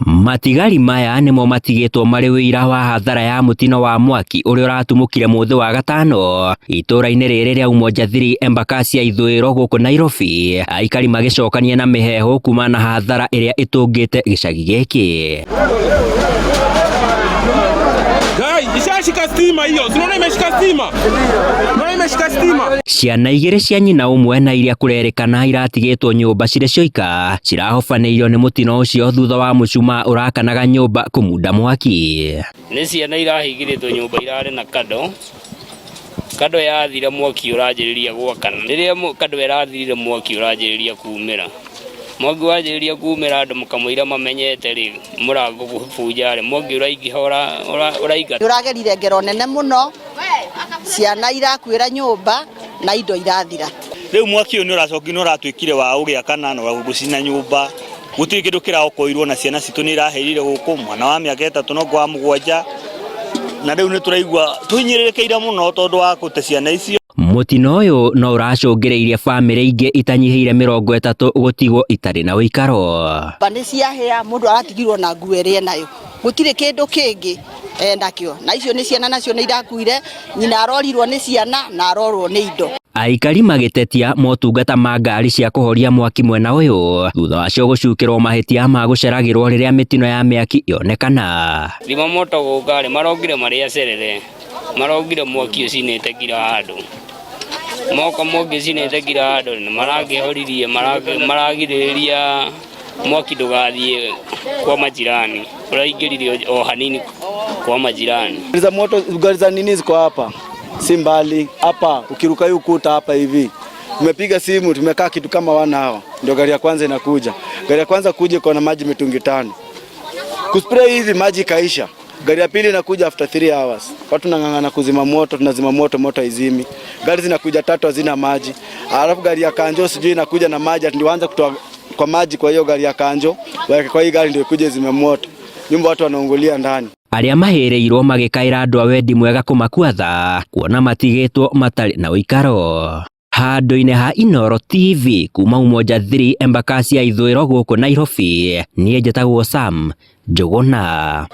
Matigari maya nĩmo matigĩtwo marĩ ũira wa hathara ya mũtino wa mwaki ũrĩa ũratumũkire mũthĩ wa gatano itũra-inĩ rĩrĩ rĩa Umoja 3 Embakasi ya ithũĩro gũkũ Nairobi, aikari magĩcokania na mĩheehũ kumana na hathara ĩrĩa ĩtũngĩte gĩcagi gĩkĩ. Guy, ishashika stima hiyo. Unaona imeshika stima? Unaona imeshika stima? Ciana igĩrĩ cia nyina ũmwe na iria kũrerĩkana iratigĩtwo nyũmba cirĩ cioika cirahobanĩirio nĩ mũtino ũcio thutha wa mũcumaa ũrakanaga nyũmba kũmunda mwaki. Nĩ ciana irahingĩrĩtwo nyũmba irarĩ na kando. Kando yathira mwaki ũranjĩrĩria gwakana. Rĩrĩa kando ĩrathirire mwaki ũranjĩrĩria kumĩra. Mwaki wanjĩrĩria kumĩra andũ kamũira mamenyete rĩ mũrango kũbunja rĩ mwaki ũraingĩha ũraingata. Ũragerire ngero nene mũno, ciana irakuĩra nyũmba na indo irathira. Rĩu mwaki ũyũ nĩ ũracokire nĩ ũratuĩkire wa gũgĩakana na gũcina nyũmba, gũtirĩ kĩndũ kĩraokoirwo na ciana citũ nĩ irahĩrire gũkũ, mwana wa mĩaka 3 na ũngĩ wa 7, na rĩu nĩ tũraigua tũhinyĩrĩrĩkĩire mũno tondũ wa gũte ciana icio. Mũtino ũyũ no ũracũngĩrĩirie bamĩrĩ ingĩ itanyihĩire 30 gũtigwo itarĩ na ũikaro. Nyũmba nĩ ciahĩa, mũndũ aratigirwo na nguo ĩrĩa enayo, gũtirĩ kĩndũ kĩngĩ enakĩo, na icio nĩ ciana nacio nĩ irakuire, nyina arorirwo nĩ ciana na arorwo nĩ indo. Aikari magĩtetia motungata ma ngari cia kũhoria mwaki mwena ũyũ thutha wacio gũcukĩrwo mahĩtia ma gũceragĩrwo rĩrĩa mĩtino ya mĩaki yonekana. Thima moto gũka rĩ marokire marĩ acerere, marokire mwaki ũcinĩte kila handũ. Moka mwaki ũcinĩte kila handũ nĩ marakĩhoririe, maragirĩrĩria mwaki ndũgathiĩ kwa majirani, ũraingĩrire o hanini kwa majirani. Gari za moto, gari za nini ziko hapa, si mbali hapa, ukiruka hii ukuta hapa hivi. Tumepiga simu, tumekaa kitu kama 1 hour, ndio gari ya kwanza inakuja. Gari ya kwanza kuja iko na maji mitungi 5. Kuspray hivi maji kaisha. Gari ya pili inakuja after 3 hours. Watu tunang'ang'ana kuzima moto, tunazima moto, moto haizimi. Gari zinakuja 3 hazina maji. Alafu gari ya kanjo sijui inakuja na maji, ndio waanze kutoa kwa maji kwa hiyo gari ya kanjo, waweke kwa hii gari ndio ikuje izime moto. Nyumba watu wanaungulia ndani. Arĩa mahĩrĩirwo magĩkaĩra andũ a wendi mwega kũmakua tha kuona matigĩtwo matarĩ na ũikaro. Handũ-inĩ ha Inooro TV kuma Umoja 3 Embakasi ya ithũĩro gũkũ Nairobi, niĩ njĩtagwo Sam Njũgũna.